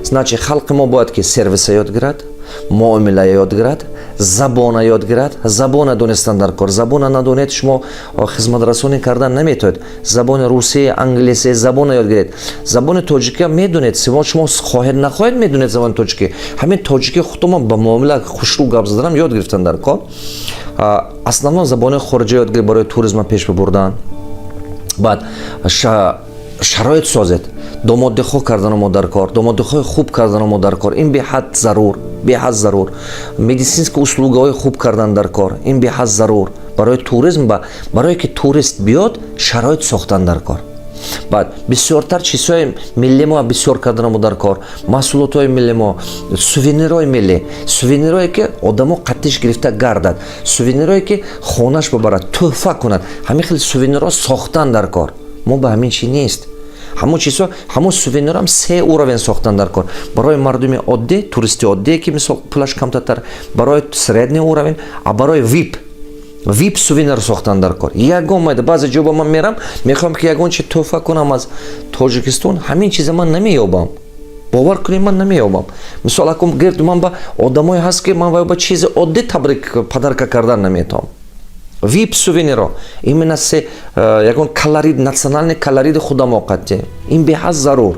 Значит, халқи мо бояд ки сервиса ёд гирад, муомила ёд гирад, забона ёд гирад. Забона донистан дар кор. Забона надонед, шумо хизматрасонӣ кардан наметавонед. Забони русия, англиси, забона ёд гиред. Забони тоҷикия медонед шумо, хоҳед нахоҳед, медонед забони тоҷикӣ. Ҳамин тоҷики худтомон ба муомила, хушрӯ гап заданам ёд гирифтан дар кор. Основном забони хориҷа ёд гиред барои туризма пеш бибурдан. Баъд шароит созед. Домоддихо кардану мо дар кор, домоддихои хуб кардану мо дар кор, ин беҳад зарур, беҳад зарур. Медицинский услугаҳои хуб кардан дар кор, ин беҳад зарур барои туризм, барое ки турист биёд, шароит сохтан дар кор. Баъд бисёртар чизҳои милли мо бисёр карданамо дар кор, маҳсулотҳои милли мо, сувенирҳои миллӣ, сувенирҳое ки одамо қаттиш гирифта гардад, сувенирҳое ки хонаш бибарад, тӯҳфа кунад, ҳамин хел сувенирҳо сохтан дар кор. Мо ба ҳамин чи нест. Ҳамон чизҳо, ҳамон сувенирам се уровень сохтан дар кор: барои мардуми оддӣ, туристи оддие, ки мисол пулаш камтатар, барои средний уровень, а барои вип сувенир сохтан дар кор. Ягон майда баъзе ҷо ба ман мерам, мехоҳам, ки ягон чи тӯҳфа кунам аз Тоҷикистон, ҳамин чиза ман намеёбам. Бовар кунед, ман намеёбам. Мисол, акун гирд ман ба одамое ҳаст, ки ман ба чизи оддӣ табрик, подарка кардан наметавонам. Вип сувениро именно се ягон колорит, национальный колорити худамо қаттем, ин беҳад зарур.